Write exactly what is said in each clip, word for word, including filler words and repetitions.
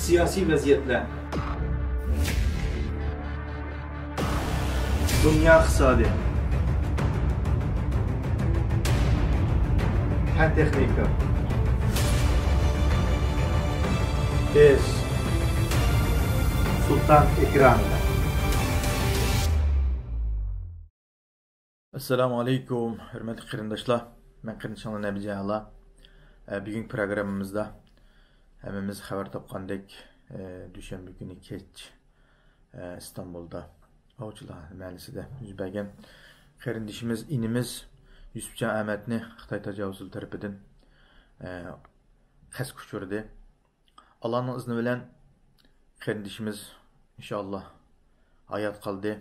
سىياسىي ۋەزىيەتلەر. دۇنيا ئىقتىسادى. پەن تېخنىكا. بىز سۇلتان ئېكرانىدا. ئەسسالامۇ ئەلەيكۇم، ھۆرمەتلىك قېرىنداشلار. مەن قېرىندىشىڭلار نەبىجان ئالا. ئە، بۈگۈنكى پروگراممىمىزدا ھەممىمىز خەۋەر تاپقاندەك، ئە، دۈشەنبە كۈنى كەچ، ئە، ئىستانبۇلدا ئاۋچىلار مەھەللىسىدە يۈز بەرگەن قېرىندىشىمىز، ئىنىمىز يۈسۈپجان ئەمەتنى خىتاي تاجاۋۇزچىلىرى تەرىپىدىن، ئە، قەستكە ئۇچرىدى. ئاللانىڭ ئىزنى بىلەن قېرىندىشىمىز ئىنشائاللا ھايات قالدى.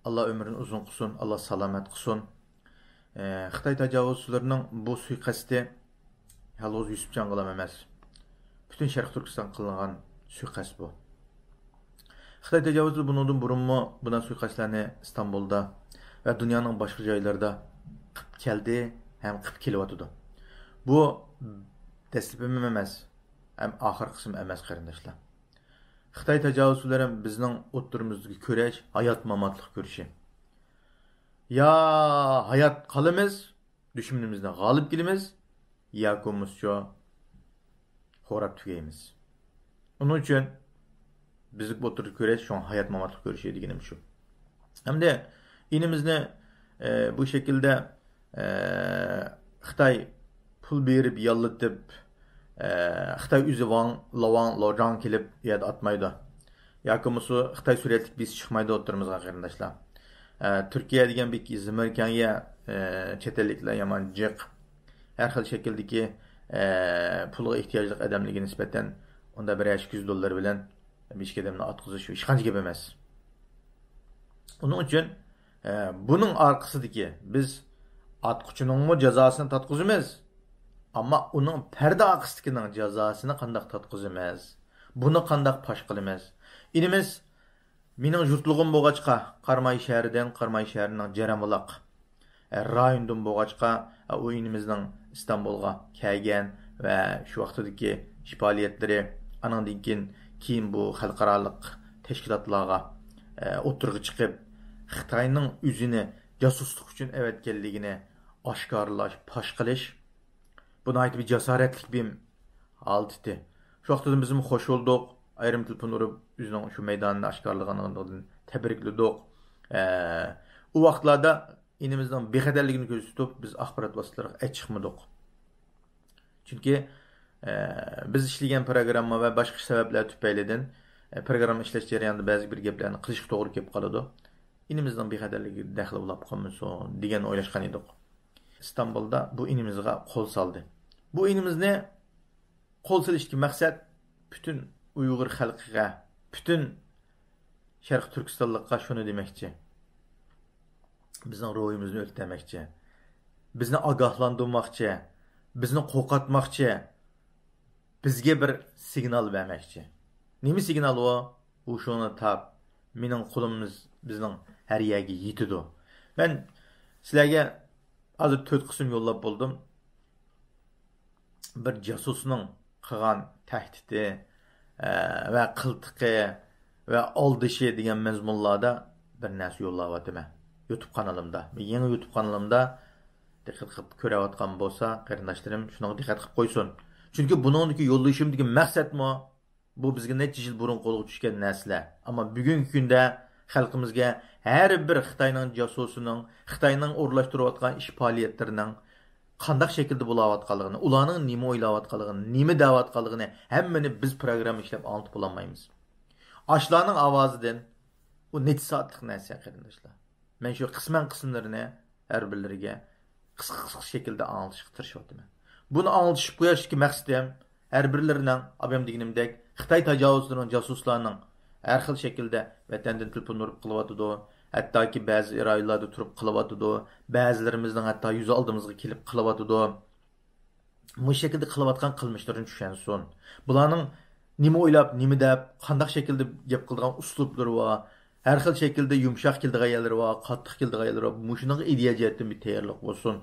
ئاللا ئۆمرىنى ئۇزۇن قىلسۇن، ئاللا سالامەت قىلسۇن. ئە، خىتاي تاجاۋۇزچىلىرىنىڭ بۇ سۇيىقەستى يالغۇز يۈسۈپجانغىلا ئەمەس، پۈتۈن شەرقىي تۈركىستانغا قىلىنغان سۇيىقەست بۇ. خىتاي تاجاۋۇزچىلىرى بۇنىڭدىن بۇرۇنمۇ بۇنداق سۇيىقەستلەرنى ئىستانبۇلدا ۋە دۇنيانىڭ باشقا جايلىرىدا قىلىپ كەلدى ھەم قىلىپ كېلىۋاتىدۇ. بۇ دەسلىپىمۇ ئەمەس، ھەم ئاخىرقىسىمۇ ئەمەس، قېرىنداشلار. خىتاي تاجاۋۇزچىلىرى بىزنىڭ ئوتتۇرىمىزدىكى كۈرەش ھايات-ماماتلىق كۈرىشى. يا ھايات قالىمىز، دۈشمىنىمىزدىن غالىب كېلىمىز، ياكى بولمىسىچۇ خوراپ تۈگەيمىز. ئۇنىڭ ئۈچۈن بىزلىك ئوتتۇرىدا كۈرەش، شۇڭا ھايات-ماماتلىق كۈرىشى دېگىنىم شۇ. ئەمدى ئىنىمىزنى، ئە، بۇ شەكىلدە، ئە، خىتاي پۇل بېرىپ ياللىتىپ، ئە، خىتاي ئۆزى ۋاڭ، لاۋاڭ، لوجاڭ كېلىپ ئۇ يەردە ئاتمايدۇ. ياكى بولمىسا خىتاي سۈرەتلىك بىرسى چىقمايدۇ ئوتتۇرىمىزغا، قېرىنداشلار. ئە، تۈركىيە دېگەن بىر زىمىركەڭ يەر، ئە، چەت ئەللىكلەر يامان جىق. ھەر خىل شەكىلدىكى، ئە، پۇلغا ئېھتىياجلىق ئادەملەرگە نىسبەتەن ئۇندا بىرەر ئىككى يۈز دوللار بىلەن بىر ئادەمنى ئاتقۇزۇش ھېچقانچە گەپ ئەمەس. ئۇنىڭ ئۈچۈن، ئە، بۇنىڭ ئارقىسىدىكى بىز ئاتقۇچىنىڭمۇ جازاسىنى تارتقۇزىمىز، ئەمما ئۇنىڭ پەردە ئارقىسىدىكىنىڭ جازاسىنى قانداق تارتقۇزىمىز؟ بۇنى قانداق پاش قىلىمىز؟ ئىنىمىز مېنىڭ يۇرتلۇقۇم بولغاچقا، قاراماي شەھىرىدىن، قاراماي شەھىرىنىڭ جەرەنبۇلاق رايونىدىن بولغاچقا، ئۇ ئىنىمىزنىڭ ئىستانبۇلغا كەلگەن ۋە شۇ ۋاقتىدىكى ئىش پائالىيەتلىرى، ئانىڭدىن كېيىن، كېيىن بۇ خەلقئارالىق تەشكىلاتلارغا ئوتتۇرىغا چىقىپ، خىتاينىڭ ئۆزىنى جاسۇسلۇق ئۈچۈن ئەۋەتكەنلىكىنى ئاشكارىلاش، پاش قىلىش، بۇ ناھايىتى بىر جاسارەتلىك بىر ھالىتى. شۇ ۋاقتىدا بىزمۇ خوش بولدۇق. ئايرىم تېلېفون ئۇرۇپ، ئۆزىنىڭ شۇ مەيدانىنى ئاشكارىلىغانلىقىدىن تەبرىكلىدۇق. ئە، ئۇ ۋاقىتلاردا ئىنىمىزنىڭ بىخەتەرلىكىنى كۆزدە تۇتۇپ، بىز ئاخبارات ۋاسىتىلىرىغا ئەچىقمىدۇق. چۈنكى، ئە، بىز ئىشلىگەن پىروگرامما ۋە باشقا سەۋەبلەر تۈپەيلىدىن، ئە، پىروگرامما ئىشلەش جەريانىدا بەزى بىر گەپلەرنى قىلىشقا توغرا كېلىپ قالىدۇ. ئىنىمىزنىڭ بىخەتەرلىكىگە دەخلى بولاپ قالمىسۇن دېگەن ئويلاشقان ئىدۇق. ئىستانبۇلدا بۇ ئىنىمىزغا قول سالدى. بۇ ئىنىمىزنى قول سېلىشتىكى مەقسەت پۈتۈن ئۇيغۇر خەلقىگە، پۈتۈن شەرقىي تۈركىستانلىققا شۇنى دېمەكچى. بىزنىڭ روھىمىزنى ئۆتەمەكچى. بىزنى ئاگاھلاندۇرماقچى. بىزنى قورقۇتماقچى. بىزگە بىر سىگنال بەرمەكچى. نېمە سىگنال ئۇ؟ ھوشۇڭنى تاپ. مېنىڭ قولۇمىز بىزنىڭ ھەر يەرگە يېتىدۇ. مەن سىلەرگە ھازىر تۆت قىسىم يوللاپ بولدۇم. بىر جاسۇسنىڭ قىلغان تەھدىتى، ئە، ۋە قىلتىقى ۋە ئالدىشى دېگەن مەزمۇنلاردا بىر نەرسە يوللاۋاتىمەن. يۇتۇب قانىلىمدا. يېڭى يۇتۇب قانىلىمدا دىققەت قىلىپ كۆرۈۋاتقان بولسا، قېرىنداشلىرىم، شۇنىڭغا دىققەت قىلىپ قويسۇن. چۈنكى بۇنىڭدىكى يوللىشىمدىكى مەقسەتمۇ، بۇ بىزگە نەچچە يىل بۇرۇن قولغا چۈشكەن نەرسىلەر. ئەمما بۈگۈنكى كۈندە خەلقىمىزگە ھەر بىر خىتاينىڭ جاسۇسىنىڭ، خىتاينىڭ ئورۇنلاشتۇرۇۋاتقان ئىش پائالىيەتلىرىنىڭ قانداق شەكىلدە بولاۋاتقانلىقىنى، ئۇلارنىڭ نېمە ئويلاۋاتقانلىقىنى، نېمە دەۋاتقانلىقىنى ھەممىنى بىز پروگرامما ئىشلەپ ئاڭلىتىپ بولالمايمىز. ئاشۇلارنىڭ ئاۋازىدىن، ئۇ نەچچە سائەتلىك نەرسە، قېرىنداشلار. مەن شۇ قىسمەن قىسىملىرىنى ھەر بىرلىرىگە قىسقا-قىسقا شەكىلدە ئاڭلىتىشقا تىرىشىۋاتىمەن. بۇنى ئاڭلىتىشىپ قويۇشتىكى مەقسىتىم، ھەر بىرلىرىنىڭ، ئابايام دېگىنىمدەك، خىتاي تاجاۋۇزچىلىرىنىڭ، جاسۇسلارنىڭ ھەر خىل شەكىلدە ۋەتەندىن تېلېفون ئۇرۇپ قىلىۋاتىدۇ، ھەتتاكى بەزى رايونلاردا تۇرۇپ قىلىۋاتىدۇ، بەزىلىرىمىزنىڭ ھەتتا يۈز ئالدىمىزغا كېلىپ قىلىۋاتىدۇ. مۇشۇ شەكىلدە قىلىۋاتقان قىلمىشلىرىنى چۈشەنسۇن. بۇلارنىڭ نېمە ئويلاپ، نېمە دەپ، قانداق شەكىلدە گەپ قىلىدىغان ئۇسلۇبلىرى بار. ھەر خىل شەكىلدە يۇمشاق كېلىدىغان يەرلىرى بار، قاتتىق كېلىدىغان يەرلىرى بار. مۇشۇنىڭغا ئىدىيە جەھەتتىن بىر تەييارلىق بولسۇن.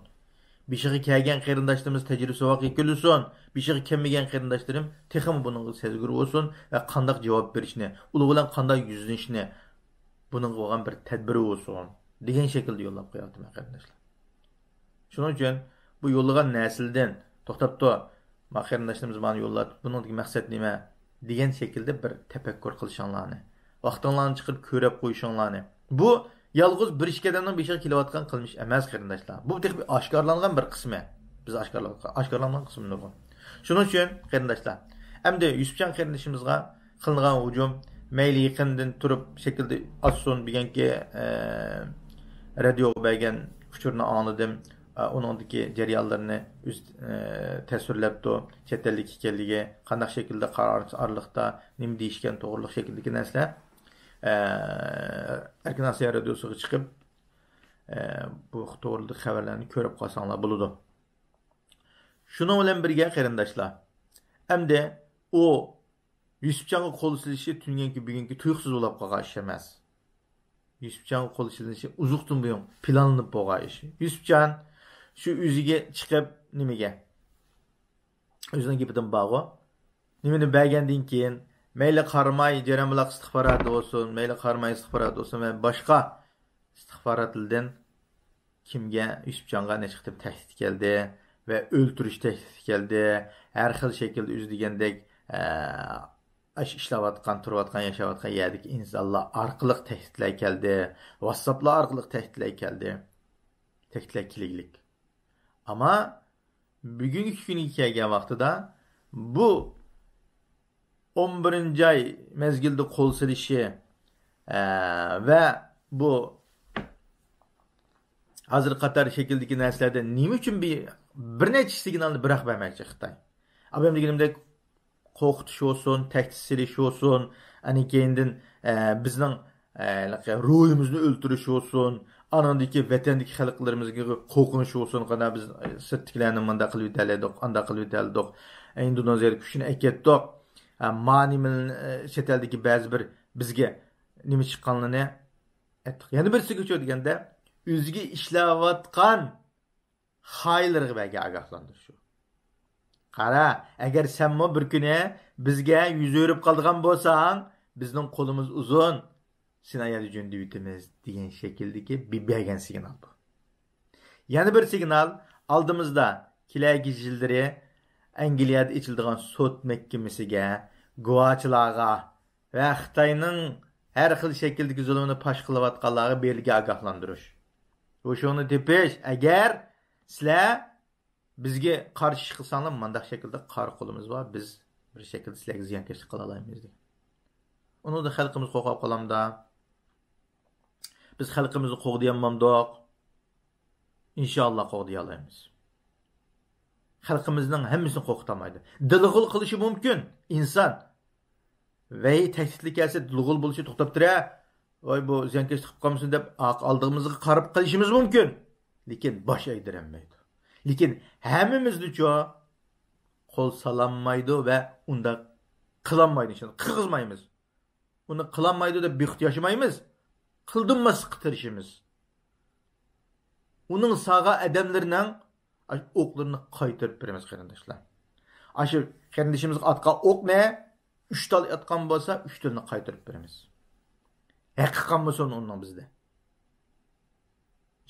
بېشىغا كەلگەن قېرىنداشلىرىمىز تەجرىبە ساۋاق يېتىلسۇن، بېشىغا كەلمىگەن قېرىنداشلىرىم تېخىمۇ بۇنىڭغا سەزگۈر بولسۇن ۋە قانداق جاۋاب بېرىشنى، ئۇلار بىلەن قانداق يۈزلىنىشنى، بۇنىڭغا بولغان بىر تەدبىر بولسۇن دېگەن شەكىلدە يوللاپ قويۇۋاتىمەن، قېرىنداشلار. شۇنىڭ ئۈچۈن بۇ يوللىغان نەرسىلىدىن توختاپتۇ. ما قېرىنداشلىرىمىز مانا يوللاپ، بۇنىڭدىكى مەقسەت نېمە؟ دېگەن شەكىلدە بىر تەپەككۇر قىلىشىڭلارنى، ۋاقتىڭلارنى چىقىرىپ كۆرۈپ قويۇشۇڭلارنى. بۇ يالغۇز بىر ئىككى ئادەمنىڭ بېشىغا كېلىۋاتقان قىلمىش ئەمەس، قېرىنداشلار. بۇ تېخى ئاشكارىلانغان بىر قىسمى. بىز ئاشكارىلانغان، ئاشكارىلانغان قىسمى نۇرغۇن. شۇنىڭ ئۈچۈن، قېرىنداشلار، ئەمدى يۈسۈپجان قېرىندىشىمىزغا قىلىنغان ھۇجۇم، مەيلى يېقىندىن تۇرۇپ شەكىلدە ئاتسۇن، بۈگۈنكى، ئە، رادىيوغا بەرگەن ئۇچۇرنى ئاڭلىدىم. ئە، ئۇنىڭدىكى جەريانلىرىنى ئۆزى، ئە، تەسۋىرلەپتۇ. چەت ئەللىك ئىكەنلىكى، قانداق شەكىلدە قارار ئارىلىقتا نېمە دېيىشكەن توغرىلىق شەكىلدىكى نەرسىلەر، ئە، ئەركىن ئاسىيا رادىيوسىغا چىقىپ، ئە، بۇ توغرىلىق خەۋەرلەرنى كۆرۈپ قالساڭلار بولىدۇ. شۇنىڭ بىلەن بىرگە، قېرىنداشلار، ئەمدى ئۇ يۈسۈپجانغا قول سېلىشى تۈنۈگۈنكى، بۈگۈنكى تۇيۇقسىز بولۇپ قالغان ئىش ئەمەس. يۈسۈپجانغا قول سېلىنىشى ئۇزاقتىن بۇيان پىلانلىنىپ بولغان ئىش. يۈسۈپجان شۇ ئۆزىگە چىقىپ نېمىگە؟ ئۆزىنىڭ گېپىدىن بارغۇ. نېمىنى بەرگەندىن كېيىن، مەيلى قاراماي جەريان بۇلاق ئىستىخباراتى بولسۇن، مەيلى قاراماي ئىستىخباراتى بولسۇن ۋە باشقا ئىستىخباراتلاردىن كىمگە، يۈسۈپجانغا نەچچە قېتىم تەھدىت كەلدى ۋە ئۆلتۈرۈش تەھدىتى كەلدى. ھەر خىل شەكىلدە ئۆزى دېگەندەك، ئە، ئاشۇ ئىشلەۋاتقان، تۇرۇۋاتقان، ياشاۋاتقان يەردىكى ئىنسانلار ئارقىلىق تەھدىتلەر كەلدى. ۋاتساپلار ئارقىلىق تەھدىتلەر كەلدى. تەھدىتلەر كېلىگلىك. ئەمما بۈگۈنكى كۈنگە كەلگەن ۋاقتىدا بۇ ئون بىرىنچى ئاي مەزگىلدە قول سېلىشى، ئە، ۋە بۇ ھازىر قاتار شەكىلدىكى نەرسىلەردە نېمە ئۈچۈن بىر، بىر نەچچە سىگنالنى بىراق بەرمەكچى خىتاي؟ ئابام دېگىنىمدەك، قورقۇتۇش بولسۇن، تەھدىت سېلىش بولسۇن، ئەنە كېيىندىن، ئە، بىزنىڭ، ئە، روھىمىزنى ئۆلتۈرۈش بولسۇن، ئانىڭدىكى ۋەتەندىكى خەلقلىرىمىزگە قورقۇنچ بولسۇن، قانا بىز سىرتتىكىلەرنى مۇنداق قىلىۋېتەلىدۇق، ئانداق قىلىۋېتەلىدۇق، ئىندونېزىيەدە كۈچنى ئەكەتتۇق، ئە، مانى مىل-، ئە، چەت ئەلدىكى بەزى بىر بىزگە نېمە چىققانلىرىنى ئېيتتۇق. يەنە بىرسىگىچۇ دېگەندە، ئۆزىگە ئىشلەۋاتقان خائىنلىرىغا بەرگەن ئاگاھلاندۇرۇش شۇ. قارا، ئەگەر سەنمۇ بىر كۈنى بىزگە يۈز ئۆرۈپ قالىدىغان بولساڭ، بىزنىڭ قولىمىز ئۇزۇن، سېنى ئاياغدا جۆندىۋېتىمىز دېگەن شەكىلدىكى بىر بەرگەن سىگنال بۇ. يەنە بىر سىگنال، ئالدىمىزدا كېلەركى يىللىرى ئەنگلىيەدە ئېچىلىدىغان سوت مەھكىمىسىگە، گۇۋاچىلارغا ۋە خىتاينىڭ ھەر خىل شەكىلدىكى زۇلۇمىنى پاش قىلىۋاتقانلارغا بېرىلگەن ئاگاھلاندۇرۇش. ھوشۇڭنى تېپىش، ئەگەر سىلەر بىزگە قارشى ئىش قىلساڭلار، مانداق شەكىلدە قارا قولىمىز بار، بىز بىر شەكىلدە سىلەرگە زىيانكەشلىك قىلالايمىز دېگەن. ئۇنىڭدا خەلقىمىز قورقۇپ قالامدا؟ بىز خەلقىمىزنى قوغدىيالمامدۇق؟ ئىنشاللا قوغدىيالايمىز. خەلقىمىزنىڭ ھەممىسىنى قورقۇتالمايدۇ. دىلغۇل قىلىشى مۇمكىن ئىنسان. ۋەي تەھدىتلىك كەلسە دىلغۇل بولۇشى توختاپ تۇرە. ۋاي بۇ زىيانكەشلىك قىلىپ قالمىسۇن دەپ ئارقا ئالدىمىزغا قاراپ قېلىشىمىز مۇمكىن. لېكىن باش ئەگدۈرەلمەيدۇ. لېكىن ھەممىمىزدىچۇ قول سالالمايدۇ ۋە ئۇنداق قىلالمايدۇ. قىلغۇزمايمىز. ئۇنى قىلالمايدۇ دەپ بىخۇد ياشىمايمىز. قىلدۇرماسلىققا تىرىشىمىز. ئۇنىڭ ساغا ئادەملىرىنىڭ ئاشۇ ئوقلىرىنى قايتۇرۇپ بېرىمىز، قېرىنداشلار. ئاشۇ قېرىندىشىمىزغا ئاتقان ئوقنى ئۈچ تال ئاتقان بولسا، ئۈچ تالنى قايتۇرۇپ بېرىمىز. ھەققى قالمىسۇن ئۇنىڭ بىزدە.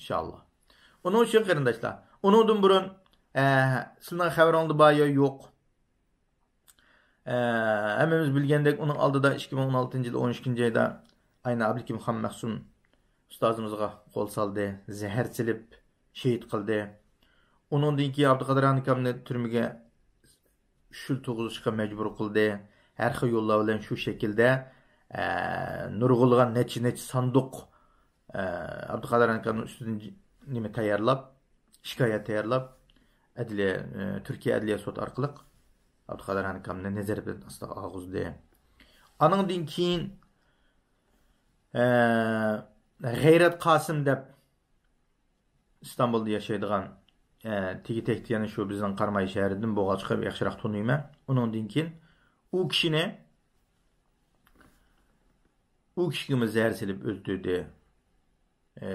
ئىنشاللا. ئۇنىڭ ئۈچۈن، قېرىنداشلار، ئۇنىڭدىن بۇرۇن، ئە، سىلىنىڭ خەۋىرىڭلاردا بار يا يوق؟ ئە، ھەممىمىز بىلگەندەك، ئۇنىڭ ئالدىدا ئىككى مىڭ ئون ئالتىنچى يىل ئون ئىككىنچى ئايدا ئاينا ئابلىكىم خان مەخسۇم ئۇستازىمىزغا قول سالدى، زەھەر سېلىپ شېھىت قىلدى. ئۇنىڭدىن كېيىن ئابدۇقادىر ھانىكامنى تۈرمىگە ئۈچ يىل تۇرغۇزۇشقا مەجبۇر قىلدى. ھەر خىل يوللار بىلەن شۇ شەكىلدە، ئە، نۇرغۇنلىغان نەچچە، نەچچە ساندۇق، ئە، ئابدۇقادىر ھانىكامنىڭ ئۈستىدىن نېمە تەييارلاپ، شىكايەت تەييارلاپ، ئەدلىيە، ئە، تۈركىيە ئەدلىيە سوتى ئارقىلىق ئابدۇقادىر ھانىكامنى نەزەربەند ئاستىغا ئالغۇزدى. ئانىڭدىن كېيىن، ئە، غەيرەت قاسىم دەپ ئىستانبۇلدا ياشايدىغان، ئە، تېگى تەكتى يەنە شۇ بىزنىڭ قاراماي شەھىرىدىن بولغاچقا ياخشىراق تونۇيمەن. ئۇنىڭدىن كېيىن ئۇ كىشىنى، ئۇ كىشىگىمۇ زەھەر سېلىپ ئۆلتۈردى. ئە،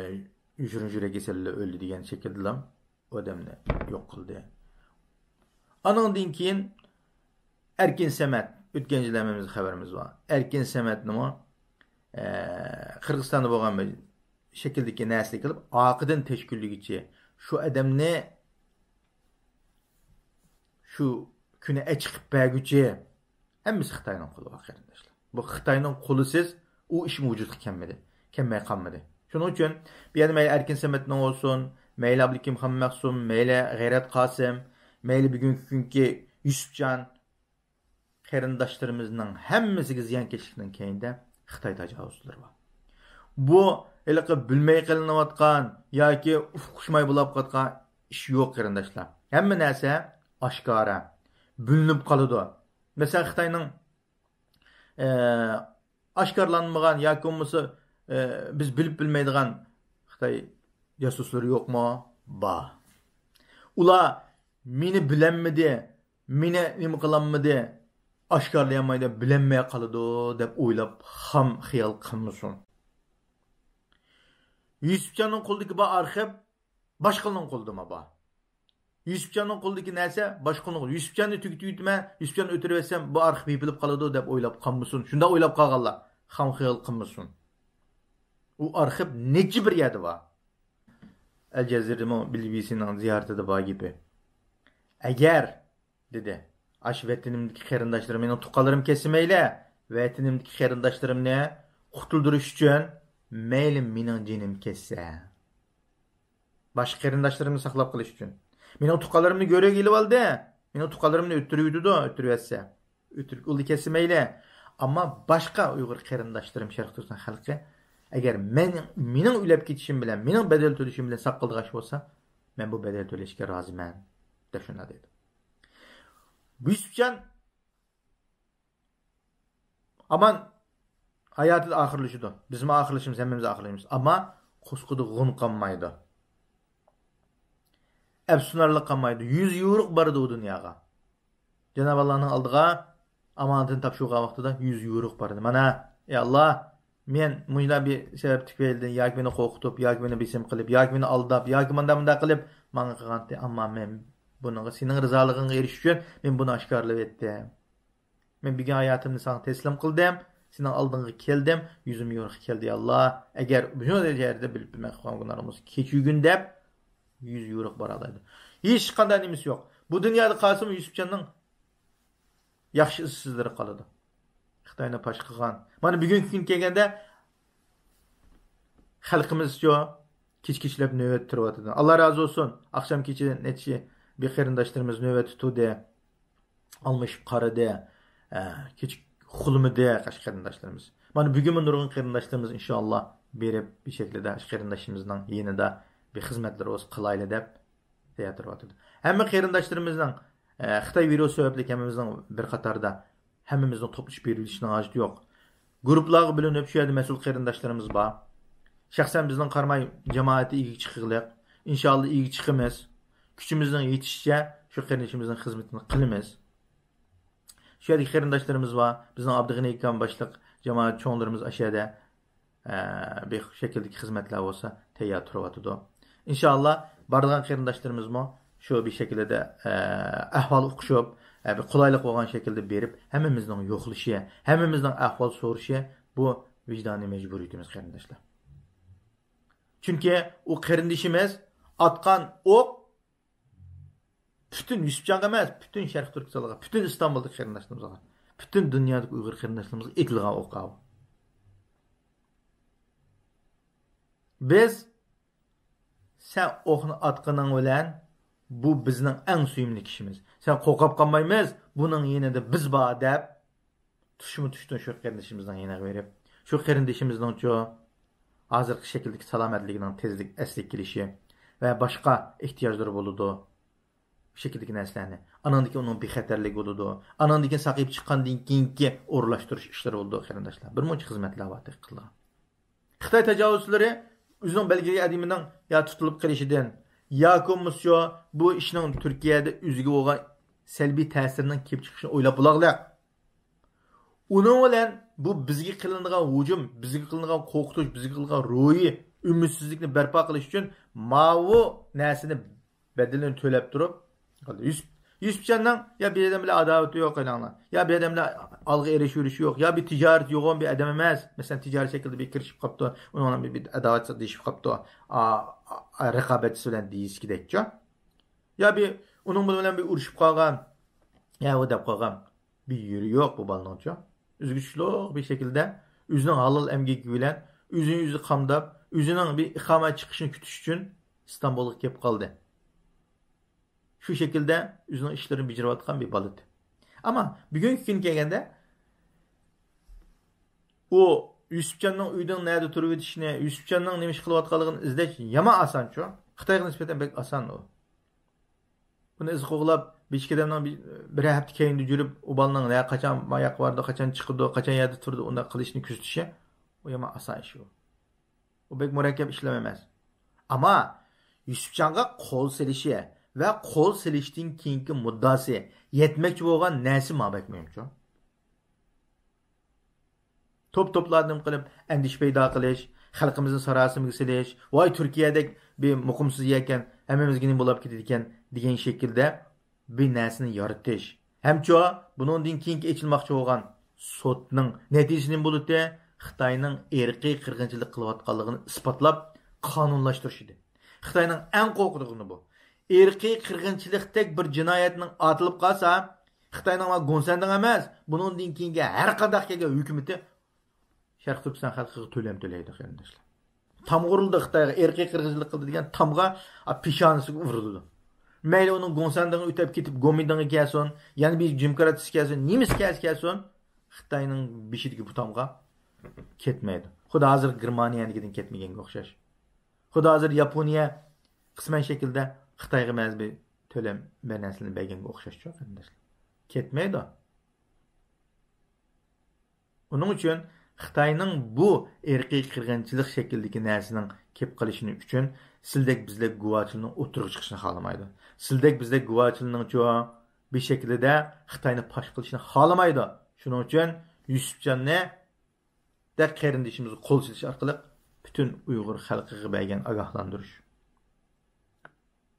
يوشۇرۇن يۈرەك كېسەللىكى ئۆلدى دېگەن شەكىلدىلا. ئۇ ئادەمنى يوق قىلدى. ئانىڭدىن كېيىن ئەركىن سەمەت، ئۆتكەن يىل ھەممىمىزنىڭ خەۋىرىمىز بار. ئەركىن سەمەتنىمۇ، ئە، قىرغىزىستاندا بولغان بىر شەكىلدىكى نەرسىگە قىلىپ، ئارقىدىن تەشكىللىگۈچى، شۇ ئادەمنى شۇ كۈنى ئەچىقىپ بەرگۈچى، ھەممىسى خىتاينىڭ قولى بار، قېرىنداشلار. بۇ خىتاينىڭ قولىسىز ئۇ ئىشمۇ ۋۇجۇدقا كەلمىدى، كەلمەي قالمىدى. شۇنىڭ ئۈچۈن بۇ يەردە مەيلى ئەركىن سەمەتنىڭ بولسۇن، مەيلى ئابلىكىم خانمەخسۇم، مەيلى غەيرەت قاسىم، مەيلى بۈگۈنكى كۈنكى يۈسۈپجان، قېرىنداشلىرىمىزنىڭ ھەممىسىگە زىيانكەشلىكنىڭ كەينىدە خىتاي تاجاۋۇزچىلىرى بار. بۇ ھېلىقى بىلمەي قىلىنىۋاتقان ياكى ئۇقۇشماي بولاپ قاتقان ئىش يوق، قېرىنداشلار. ھەممە نەرسە ئاشكارا، بىلىنىپ قالىدۇ. مەسىلەن، خىتاينىڭ، ئە، ئاشكارىلانمىغان ياكى بولمىسا، ئە، بىز بىلىپ بىلمەيدىغان خىتاي جاسۇسلىرى يوقمۇ؟ بار. ئۇلار مېنى بىلەلمىدى، مېنى نېمە قىلالمىدى، ئاشكارىلىيالمايدۇ، بىلەلمەي قالىدۇ دەپ ئويلاپ خام خىيال قىلمىسۇن. يۈسۈپجاننىڭ قولىدىكى بار ئارخىپ باشقىلارنىڭ قولىدىمۇ بار. يۈسۈپجاننىڭ قولىدىكى نەرسە باشقىلارنىڭ قولىدا. يۈسۈپجاننى تۈگىتىۋېتىمەن، يۈسۈپجاننى ئۆلتۈرۈۋەتسەم، بۇ ئارخىپ يېپىلىپ قالىدۇ دەپ ئويلاپ قالمىسۇن. شۇنداق ئويلاپ قالغانلار خام خىيال قىلمىسۇن. ئۇ ئارخىپ نەچچە بىر يەردە بار. ئەل جەزىرىدىمۇ بىلبىسىنىڭ زىيارىتىدە بار گېپى. ئەگەر، دېدى، ئاشۇ ۋەتىنىمدىكى قېرىنداشلىرىم، مېنىڭ تۇغقانلىرىم كەتسە مەيلى، ۋەتىنىمدىكى قېرىنداشلىرىمنى قۇتۇلدۇرۇش ئۈچۈن مەيلى مېنىڭ جېنىم كەتسە. باشقا قېرىنداشلىرىمنى ساقلاپ قېلىش ئۈچۈن. مېنىڭ تۇغقانلىرىمنى گۆرۈگە ئېلىۋالدى. مېنىڭ تۇغقانلىرىمنى ئۆلتۈرۈۋېتىدۇ، ئۆلتۈرۈۋەتسە. ئۆلتۈرۈپ ئۇلدا كەتسە مەيلى. ئەمما باشقا ئۇيغۇر قېرىنداشلىرىم، شەرقىي تۈركىستان خەلقى، ئەگەر مەن، مېنىڭ ئۆلۈپ كېتىشىم بىلەن، مېنىڭ بەدەل تۆلىشىم بىلەن ساقلىدىغان ئىش بولسا، مەن بۇ بەدەل تۆلەشكە رازىمەن، دەپ شۇنداق دېدى. يۈسۈپجان ئامان ھاياتىدا ئاخىرلىشىدۇ. بىزمۇ ئاخىرلىشىمىز، ھەممىمىز ئاخىرلىشىمىز. ئەمما قورسىقىدا غۇن قالمايدۇ. ئەپسۇنارلىق قالمايدۇ. يۈز يورۇق بارىدۇ ئۇ دۇنياغا. جانابى ئاللانىڭ ئالدىغا ئامانىتىنى تاپشۇرغان ۋاقتىدا يۈز يورۇق بارىدۇ. مانا، ئەي ئاللا، مەن مۇشۇنداق بىر سەۋەب تۈپەيلىدىن ياكى مېنى قورقۇتۇپ، ياكى مېنى بېسىم قىلىپ، ياكى مېنى ئالداپ، ياكى مانداق مۇنداق قىلىپ ماڭا قىلغانتى. ئەمما مەن بۇنىڭغا سېنىڭ رىزالىقىڭغا ئېرىشىش ئۈچۈن مەن بۇنى ئاشكارىلاپ ئېيتتىم. مەن بۈگۈن ھاياتىمنى ساڭا تەسلىم قىلدىم. سېنىڭ ئالدىڭغا كەلدىم. يۈزۈم يورۇق كەلدى، يا ئاللا. ئەگەر بۇ يەردە بىلىپ بىلمەي قىلغان گۇناھلىرىمىز كەچۈرگىن دەپ، يۈز يورۇق بارالايدۇ. ھېچقانداق نېمىسى يوق. بۇ دۇنيادا قالسىمۇ يۈسۈپجاننىڭ ياخشى ئىز-سىزلىرى قالىدۇ. خىتاينى پاش قىلغان. مانا بۈگۈنكى كۈن كەلگەندە خەلقىمىزچۇ كېچە-كېچىلەپ نۆۋەتتە تۇرۇۋاتىدۇ. ئاللا رازى بولسۇن. ئاخشام كېچە نەچچە بىر قېرىنداشلىرىمىز نۆۋەتتە تۇردى. ئالمىشىپ قارىدى. ئە، كېچە ئۇخلىمىدى قاش قېرىنداشلىرىمىز. مانا بۈگۈنمۇ نۇرغۇن قېرىنداشلىرىمىز ئىنشائاللا بېرىپ بىر شەكىلدە شۇ قېرىنداشىمىزنىڭ يېنىدا بىر خىزمەتلىرى بولسا قىلايلى دەپ تەييار تۇرۇۋاتىدۇ. ھەممە قېرىنداشلىرىمىزنىڭ، ئە، خىتاي ۋىرۇسى سەۋەبلىك ھەممىمىزنىڭ بىر قاتاردا ھەممىمىزنىڭ توپلىشىپ بېرىۋېلىشىنىڭ ھاجىتى يوق. گۇرۇپپىلارغا بۆلۈنۈپ، شۇ يەردە مەسئۇل قېرىنداشلىرىمىز بار. شەخسەن بىزنىڭ قاراماي جامائىتى ئىگىگە چىقىغلىق. ئىنشائاللا ئىگىگە چىقىمىز. كۈچىمىزنىڭ يېتىشىچە شۇ قېرىندىشىمىزنىڭ خىزمىتىنى قىلىمىز. شۇ يەردىكى قېرىنداشلىرىمىز بار. بىزنىڭ ئابدۇغېنى ئاكام باشلىق جامائەت چوڭلىرىمىز ئاشۇ يەردە، ئە، بىر شەكىلدىكى خىزمەتلەر بولسا تەييار تۇرۇۋاتىدۇ. ئىنشائاللا، بارىدىغان قېرىنداشلىرىمىزمۇ شۇ بىر شەكىلدە، ئە، ئەھۋال ئۇقۇشۇپ، ئە، بىر قولايلىق بولغان شەكىلدە بېرىپ، ھەممىمىزنىڭ يوقلىشى، ھەممىمىزنىڭ ئەھۋال سورىشى، بۇ ۋىجدانىي مەجبۇرىيىتىمىز، قېرىنداشلار. چۈنكى ئۇ قېرىندىشىمىز ئاتقان ئوق پۈتۈن يۈسۈپجانغا ئەمەس، پۈتۈن شەرقىي تۈركىستانغا، پۈتۈن ئىستانبۇلدىكى قېرىنداشلىرىمىزغا، پۈتۈن دۇنيادىكى ئۇيغۇر قېرىنداشلىرىمىزغا ئېتىلغان ئوق ئاۋۇ. بىز، سەن ئوقنى ئاتقىنىڭ بىلەن، بۇ بىزنىڭ ئەڭ سۆيۈملۈك كىشىمىز. سەن قورقۇپ قالمايمىز، بۇنىڭ يېنىدا بىز بار دەپ، تۇشمۇ تۇشتىن شۇ قېرىندىشىمىزنىڭ يېنىغا بېرىپ، شۇ قېرىندىشىمىزنىڭچۇ ھازىرقى شەكىلدىكى سالامەتلىكىنىڭ تېزلىك ئەسلىگە كېلىشى ۋە باشقا ئېھتىياجلىرى بولىدۇ، شۇ شەكىلدىكى نەرسىلەرنى. ئانىڭدىن كېيىن ئۇنىڭ بىخەتەرلىكى بولىدۇ. ئانىڭدىن كېيىن ساقىيىپ چىققاندىن كېيىنكى ئورۇنلاشتۇرۇش ئىشلىرى بولىدۇ، قېرىنداشلار. بىر مۇنچە خىزمەتلەر بار تېخى قىلىدىغان. خىتاي تاجاۋۇزچىلىرى ئۆزىنىڭ بەلگىلىگەن ئادىمىنىڭ يا تۇتۇلۇپ قېلىشىدىن، ياكى بولمىسا بۇ ئىشنىڭ تۈركىيەدە ئۆزىگە بولغان سەلبىي تەسىرىنىڭ كېلىپ چىقىشىنى ئويلاپ بولاغلىق. ئۇنىڭ بىلەن بۇ بىزگە قىلىنىدىغان ھۇجۇم، بىزگە قىلىنىدىغان قورقۇتۇش، بىزگە قىلىنىدىغان روھىي ئۈمىدسىزلىكنى بەرپا قىلىش ئۈچۈن ماۋۇ نەرسىنى بەدىلىنى تۆلەپ تۇرۇپ، يۈسۈپ، يۈسۈپجاننىڭ يا بىر ئادەم بىلەن ئاداۋىتى يوق، قاراڭلار. يا بىر ئادەم بىلەن ئالغا ئېرىشىۋېرىشى يوق، يا بىر تىجارىتى يوغان بىر ئادەم ئەمەس. مەسىلەن، تىجارەت شەكلىدە بىر كىرىشىپ قاپتۇ، ئۇنىڭ بىلەن بىر، بىر ئاداۋەت دېيىشىپ قاپتۇ، ئا، ئا، رىقابەتچىسى بىلەن دېيىشكىدەكچۇ. يا بىر ئۇنىڭ بىلەن بىر ئۇرۇشۇپ قالغان، يا ئۇ دەپ قالغان بىر يېرى يوق بۇ بالىنىڭچۇ. ئۆزىگە چۈشلۈق بىر شەكىلدە ئۆزىنىڭ ھالال ئەمگىكى بىلەن ئۆزىنى ئۆزى قامداپ، ئۆزىنىڭ بىر ئىقامەت چىقىشىنى كۈتۈش ئۈچۈن ئىستانبۇلغا كېلىپ قالدى. شۇ شەكىلدە ئۆزىنىڭ ئىشلىرىنى بېجىرىۋاتقان بىر بالا ئىدى. ئەمما بۈگۈنكى كۈنگە كەلگەندە، ئۇ يۈسۈپجاننىڭ ئۆيىنىڭ نەدە تۇرۇۋېتىشىنى، يۈسۈپجاننىڭ نېمە ئىش قىلىۋاتقانلىقىنى ئىزدەش يامان ئاسانچۇ. خىتايغا نىسبەتەن بەك ئاسان ئۇ. ئۇنى ئىز قوغلاپ، بىر ئىككى ئادەمنىڭ بىر، بىرەر ھەپتە كەينىدە يۈرۈپ، ئۇ بالىنىڭ نە، قاچان ماياققا بارىدۇ، قاچان چىقىدۇ، قاچان يەردە تۇرىدۇ، ئۇنداق قىلىشنى كۆزىتىشى، ئۇ يامان ئاسان ئىش ئۇ. ئۇ بەك مۇرەككەپ ئىشلار ئەمەس. ئەمما يۈسۈپجانغا قول سېلىشى ۋە قول سېلىشتىن كېيىنكى مۇددىئاسى، يەتمەكچى بولغان نەرسە ماڭا بەك مۇھىمچۇ. توپ-توپلار نېمە قىلىپ، ئەندىشە پەيدا قىلىش، خەلقىمىزنى ساراسىمىگە سېلىش، ۋاي، تۈركىيەدەك بىر مۇقىمسىز يەركەن، ھەممىمىزگە نېمە بولاپ كېتىدىكەن، دېگەن شەكىلدە بىر نەرسىنى يارىتىش. ھەمچۇ بۇنىڭدىن كېيىنكى ئېچىلماقچى بولغان سوتنىڭ نەتىجىسى نېمە بولىدۇ؟ خىتاينىڭ ئىرقىي قىرغىنچىلىق قىلىۋاتقانلىقىنى ئىسپاتلاپ، قانۇنلاشتۇرۇش ئىدى. خىتاينىڭ ئەڭ قورقىدىغىنى بۇ. ئىرقىي قىرغىنچىلىقتەك بىر جىنايەتنىڭ ئاتىلىپ قالسا، خىتاينىڭ گۇڭسەندىڭ ئەمەس، بۇنىڭدىن كېيىنكى ھەر قانداق كەلگەن ھۆكۈمىتى شەرقىي تۈركىستان خەلقىگە تۆلەم تۆلەيدۇ، قېرىنداشلار. تامغا ئۇرۇلدى خىتايغا، ئىرقىي قىرغىنچىلىق قىلدى دېگەن تامغا، ئا، پېشانىسىغا ئۇرۇلىدۇ. مەيلى ئۇنىڭ گۇڭسەندىڭى ئۆتەپ كېتىپ، گومىندىڭى كەلسۇن، يەنە بىر دېموكراتىيىسى كەلسۇن، نېمىسى كەلسە كەلسۇن، خىتاينىڭ بېشىدىكى بۇ تامغا كەتمەيدۇ. خۇددى ھازىر گېرمانىيەنىڭكىدىن كەتمىگەنگە ئوخشاش. خۇددى ھازىر ياپونىيە قىسمەن شەكىلدە خىتايغا بەزى بىر تۆلەم، بىر نەرسىلەرنى بەرگەنگە ئوخشاشچۇ، قېرىنداشلار. كەتمەيدۇ. ئۇنىڭ ئۈچۈن خىتاينىڭ بۇ ئىرقىي قىرغىنچىلىق شەكلىدىكى نەرسىنىڭ كېلىپ قېلىشىنى ئۈچۈن سىلدەك بىزدەك گۇۋاچىلارنىڭ ئوتتۇرىغا چىقىشىنى خالىمايدۇ. سىلدەك بىزدەك گۇۋاچىلارنىڭچۇ بىر شەكىلدە خىتاينى پاش قىلىشىنى خالىمايدۇ. شۇنىڭ ئۈچۈن يۈسۈپجاننى دەك قېرىندىشىمىزغا قول سېلىش ئارقىلىق پۈتۈن ئۇيغۇر خەلقىگە بەرگەن ئاگاھلاندۇرۇش.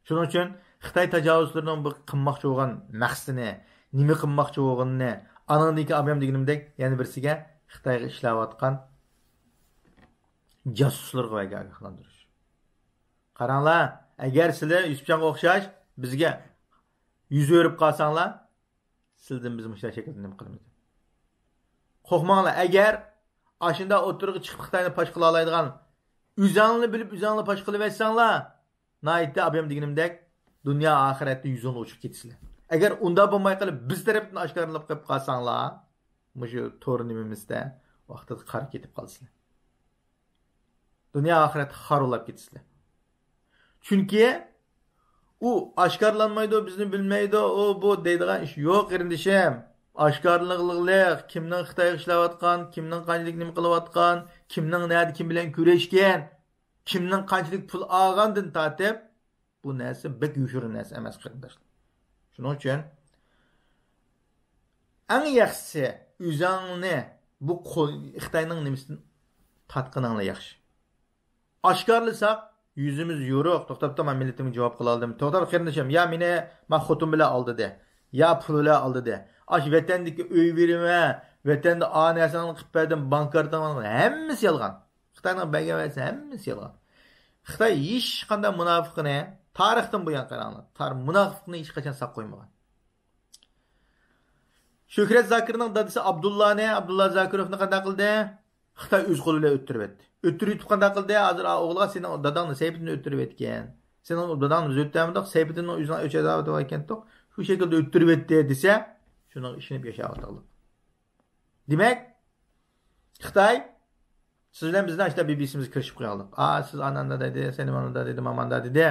شۇنىڭ ئۈچۈن خىتاي تاجاۋۇزچىلىرىنىڭ بۇ قىلماقچى بولغان مەقسىتىنى، نېمە قىلماقچى بولغىنىنى، ئانىڭدىن كېيىن ئابايام دېگىنىمدەك يەنە بىرسىگە خىتايغا ئىشلەۋاتقان جاسۇسلىرىغا بەرگەن ئاگاھلاندۇرۇش. قاراڭلار، ئەگەر سىلەر يۈسۈپجانغا ئوخشاش بىزگە يۈز ئۆرۈپ قالساڭلار، سىلدىن بىز مۇشۇنداق شەكىلدە نېمە قىلىمىز؟ قورقماڭلار، ئەگەر ئاشۇنداق ئوتتۇرىغا چىقىپ خىتاينى پاش قىلالايدىغان، ئۆزەڭلارنى بىلىپ ئۆزەڭلار پاش قىلىۋەتسەڭلار، ناھايىتى ئابايام دېگىنىمدەك دۇنيا ئاخىرەتتە يۈزۈڭلار ئۇچۇپ كېتىسىلەر. ئەگەر ئۇنداق بولماي قېلىپ بىز تەرەپتىن ئاشكارىلاپ قېلىپ قالساڭلار، مۇشۇ تور نېمىمىزدە ۋاقتىدا قارا كېتىپ قالىسىلەر. دۇنيا ئاخىرەتتە خارابلاپ كېتىسىلەر. چۈنكى ئۇ ئاشكارىلانمايدۇ، بىزنى بىلمەيدۇ، ئۇ بۇ دەيدىغان ئىش يوق، قېرىندىشىم. ئاشكارىلىق، كىمنىڭ خىتايغا ئىشلەۋاتقان، كىمنىڭ قانچىلىك نېمە قىلىۋاتقان، كىمنىڭ نەدە كىم بىلەن كۆرۈشكەن، كىمنىڭ قانچىلىك پۇل ئالغاندىن تارتىپ، بۇ نەرسە بەك يوشۇرۇن نەرسە ئەمەس، قېرىنداشلار. شۇنىڭ ئۈچۈن ئەڭ ياخشىسى، ئۆزۈڭنى بۇ قول-، خىتاينىڭ نېمىسىدىن تارتقىنىڭلا ياخشى. ئاشكارىلىساق، يۈزىمىز يورۇق. توختاپ، توختاپ، مەن مىللىتىمگە جاۋاب قىلالىدىم. توختاپ، قېرىندىشىم، يا مېنى ما خوتۇن بىلەن ئالدىدى، يا پۇل بىلەن ئالدىدى. ئاشۇ ۋەتەندىكى ئۆي بېرىمەن، ۋەتەندە ئا نەرسىنى قىلىپ بەردىم، بانكارتىڭ، ھەممىسى يالغان. خىتاينىڭ بەرگەن ۋەدىسى ھەممىسى يالغان. خىتاي ھېچقانداق مۇناپىقىنى تارىختىن بۇيان قاراڭلار، تار-، مۇناپىقنى ھېچقاچان ساق قويمىغان. شۆھرەت زاكىرنىڭ دادىسى ئابدۇللانى، ئابدۇللا زاكىروفنى قانداق قىلدى؟ خىتاي ئۆز قولى بىلەن ئۆتتۈرۈۋەتتى. ئۆتتۈرۈۋېتىپ قانداق قىلدى؟ ھازىر ئا ئوغلىغا سېنىڭ داداڭنى سەيپىدىن ئۆتتۈرۈۋەتكەن. سېنىڭ داداڭنى بىز ئۆتتۈرمىدۇق، سەيپىدىننىڭ ئۆزىنىڭ ئۆچ ئەزابى بار ئىكەنتۇق، شۇ شەكىلدە ئۆتتۈرۈۋەتتى دېسە، شۇنىڭغا ئىشىنىپ ياشاۋاتاقلىق. دېمەك، خىتاي سىز بىلەن بىزنىڭ ئاشۇنداق بىر بىسىمىزگە كىرىشىپ قويغانلىق. ئا، سىز ئاناندا دېدى، سېنى ماندا دېدى، ماماندا دېدى.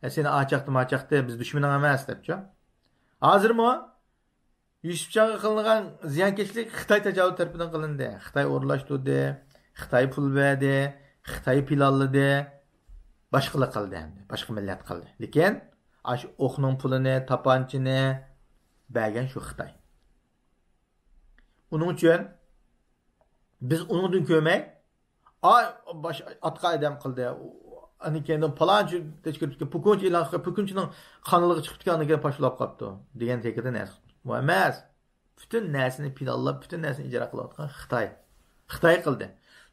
ئە، سېنى ئاچاقتى، ماچاقتى، بىز دۈشمىنىڭ ئەمەس، دەپچۇ. ھازىرمۇ يۈسۈپجانغا قىلىنغان زىيانكەشلىك خىتاي تاجاۋۇز تەرىپىدىن قىلىندى. خىتاي ئورۇنلاشتۇردى، خىتاي پۇل بەردى، خىتاي پىلانلىدى. باشقىلار قىلدى ئەمدى، باشقا مىللەت قىلدى. لېكىن ئاشۇ ئوقنىڭ پۇلىنى، تاپانچىنى بەرگەن شۇ خىتاي. ئۇنىڭ ئۈچۈن بىز ئۇنىڭدىن كۆرمەي، ئا، باش، ئاتقا ئادەم قىلدى، ئاندىن كېيىن پالانچى تەشكىل، پۇكۇنچى ئېلان قىلىپ، پۇكۇنچىنىڭ قانىلىغا چىقىپتىكەن، ئاندىن كېيىن پاش بولاپ قاپتۇ دېگەن شەكىلدە نەرسە. بۇ ئەمەس. پۈتۈن نەرسىنى پىلانلاپ، پۈتۈن نەرسىنى ئىجرا قىلىۋاتقان خىتاي. خىتاي قىلدى.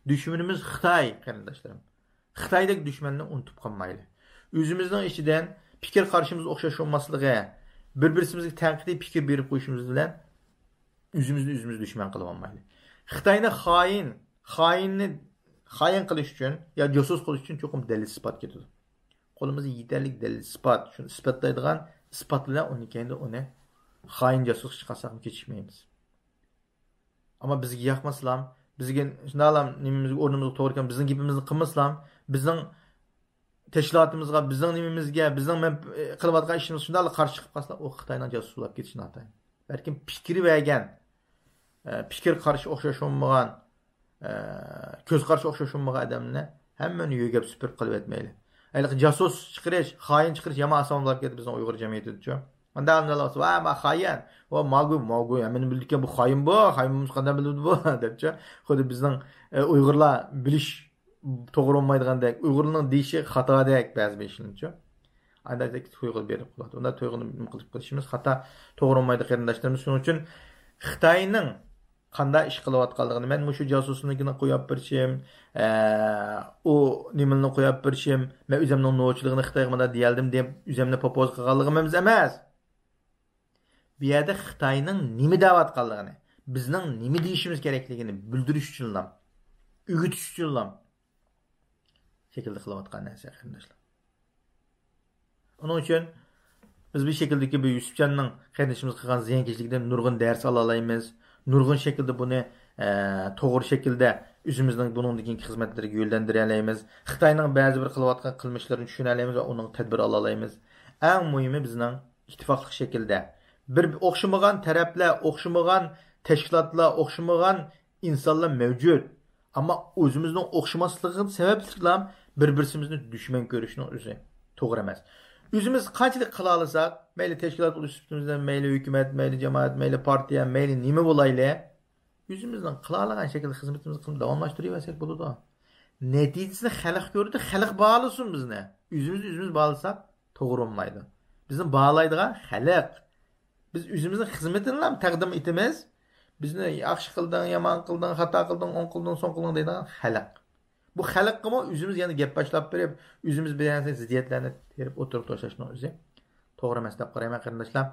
دۈشمىنىمىز خىتاي، قېرىنداشلىرىم. خىتايدەك دۈشمەننى ئۇنتۇپ قالمايلى. ئۆزىمىزنىڭ ئىچىدىن پىكىر قارىشىمىز ئوخشاش بولماسلىقى، بىر-بىرسىمىزگە تەنقىدىي پىكىر بېرىپ قويۇشىمىز بىلەن ئۆزىمىزنى ئۆزىمىز دۈشمەن قىلىۋالمايلى. خىتاينى خائىن، خائىننى خائىن قىلىش ئۈچۈن يا جاسۇس قىلىش ئۈچۈن چوقۇم دەلىل-ئىسپات كېتىدۇ. قولىمىزدا يېتەرلىك دەلىل-ئىسپات، شۇنى ئىسپاتلايدىغان ئىسپات بىلەن ئۇنى كەينىدە ئۇنى خائىن جاسۇسقا چىقارساقمۇ كېچىكمەيمىز. ئەمما بىزگە ياقمىسىلام، بىزگە شۇنداقلام نېمىمىزگە، ئورنىمىزغا توغرا كەلمىسە، بىزنىڭ گېپىمىزنى قىلمىسىلام، بىزنىڭ تەشكىلاتىمىزغا، بىزنىڭ نېمىمىزگە، بىزنىڭ مەن-، قىلىۋاتقان ئىشىمىزغا شۇنداقلا قارشى چىقىپ قالسىلا، ئۇ خىتاينىڭ جاسۇسى بولۇپ كېتىشى ناتايىن. بەلكىم پىكىر بەرگەن، ئە، پىكىر قارىشى ئوخشاش بولمىغان، ئە، كۆز قارىشى ئوخشاش بولمىغان ئادەمنى ھەممىنى يۆگەپ سۈپۈرۈپ قىلىۋەتمەيلى. ھېلىقى جاسۇس چىقىرىش، خائىن چىقىرىش يامان ئاسان بولۇپ كەتتى بىزنىڭ ئۇيغۇر جەمئىيىتىدىچۇ. مانداق ئۇنداق بولسا، ۋا ما خائىن، ۋا ماگۇ، ماگۇ، ھەممىنى بىلىدىكەن، بۇ خائىن بۇ، خائىن بولمىسا قانداق بىلىدۇ بۇ، دەپچۇ. خۇددى بىزنىڭ، ئە، ئۇيغۇرلار بىلىش توغرا بولمايدىغاندەك، ئۇيغۇرنىڭ دېيىشى خاتادەك بەزى بىر ئىشلارنىچۇ. ئانداق تۇيغۇ بېرىپ قالىدۇ. ئۇنداق تۇيغۇنى نېمە قىلىپ قىلىشىمىز خاتا، توغرا بولمايدۇ، قېرىنداشلىرىمىز. شۇنىڭ ئۈچۈن خىتاينىڭ قانداق ئىش قىلىۋاتقانلىقىنى، مەن مۇشۇ جاسۇسنىڭكىنى قويۇپ بېرىشىم، ئە، ئۇ نېمىنى قويۇپ بېرىشىم، مەن ئۆزۈمنىڭ نوچىلىقىنى خىتايغا مۇنداق دېيەلدىم دەپ ئۆزۈمنى پوپوز قىلغانلىقىم ئەمەس. بۇ يەردە خىتاينىڭ نېمە دەۋاتقانلىقىنى، بىزنىڭ نېمە دېيىشىمىز كېرەكلىكىنى بىلدۈرۈش ئۈچۈنلا، ئۆگىتىش ئۈچۈنلا شەكىلدە قىلىۋاتقان نەرسە، قېرىنداشلار. ئۇنىڭ ئۈچۈن بىز بۇ شەكىلدىكى بۇ يۈسۈپجاننىڭ قېرىندىشىمىزغا قىلغان زىيانكەشلىكىدىن نۇرغۇن دەرس ئالالايمىز. نۇرغۇن شەكىلدە بۇنى، ئە، توغرا شەكىلدە ئۆزىمىزنىڭ بۇنىڭدىن كېيىنكى خىزمەتلىرىگە يۆنلەندۈرەلەيمىز. خىتاينىڭ بەزى بىر قىلىۋاتقان قىلمىشلىرىنى چۈشىنەلەيمىز ۋە ئۇنىڭغا تەدبىر ئالالايمىز. ئەڭ مۇھىمى بىزنىڭ ئىتتىپاقلىق شەكىلدە بىر ئوخشىمىغان تەرەپلەر، ئوخشىمىغان تەشكىلاتلار، ئوخشىمىغان ئىنسانلار مەۋجۇت. ئەمما ئۆزىمىزنىڭ ئوخشىماسلىقى سەۋەبلىكلا بىر-بىرسىمىزنى دۈشمەن كۆرۈشنىڭ ئۆزى توغرا ئەمەس. ئۆزىمىز قانچىلىك قىلالىساق، مەيلى تەشكىلات بولۇش سۈپىتىمىزدە، مەيلى ھۆكۈمەت، مەيلى جامائەت، مەيلى پارتىيە، مەيلى نېمە بولايلى، ئۆزىمىزنىڭ قىلالىغان شەكىلدە خىزمىتىمىزنى قىلىپ داۋاملاشتۇرۇۋەرسەك بولىدۇ. نەتىجىسىنى خەلق كۆرىدۇ، خەلق باھالىسۇن بىزنى. ئۆزىمىز ئۆزىمىز باھالىساق توغرا بولمايدۇ. بىزنى باھالايدىغان خەلق. بىز ئۆزىمىزنىڭ خىزمىتىنىلا تەقدىم ئېتىمىز. بىزنى ياخشى قىلدىڭ، يامان قىلدىڭ، خاتا قىلدىڭ، ئوڭ قىلدىڭ، سول قىلدىڭ دەيدىغان خەلق. بۇ خەلققىمۇ ئۆزىمىز يەنە گەپ باشلاپ بېرىپ، ئۆزىمىز بىر نەرسە زىددىيەتلەرنى تېرىپ ئوتتۇرىغا تاشلاشنىڭ ئۆزى توغرا ئەمەس دەپ قارايمەن، قېرىنداشلار.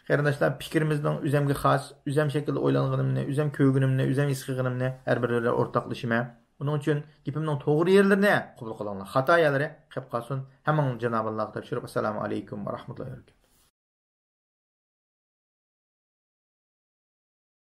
قېرىنداشلار، پىكرىمىزنىڭ ئۆزەمگە خاس، ئۆزەم شەكىلدە ئويلانغىنىمنى، ئۆزەم كۆرگىنىمنى، ئۆزەم ھېس قىلغىنىمنى ھەر بىر بىلەن ئورتاقلىشىمەن. ئۇنىڭ ئۈچۈن گېپىمنىڭ توغرا يەرلىرىنى قوبۇل قىلىڭلار، خاتا يەرلىرى قېلىپ قالسۇن. ھەممىڭلارنى جانابىللاغا تاپشۇرۇپ، ئەسسالامۇ ئەلەيكۇم ۋە رەھمەتۇللاھى ۋە بەرىكاتۇھ.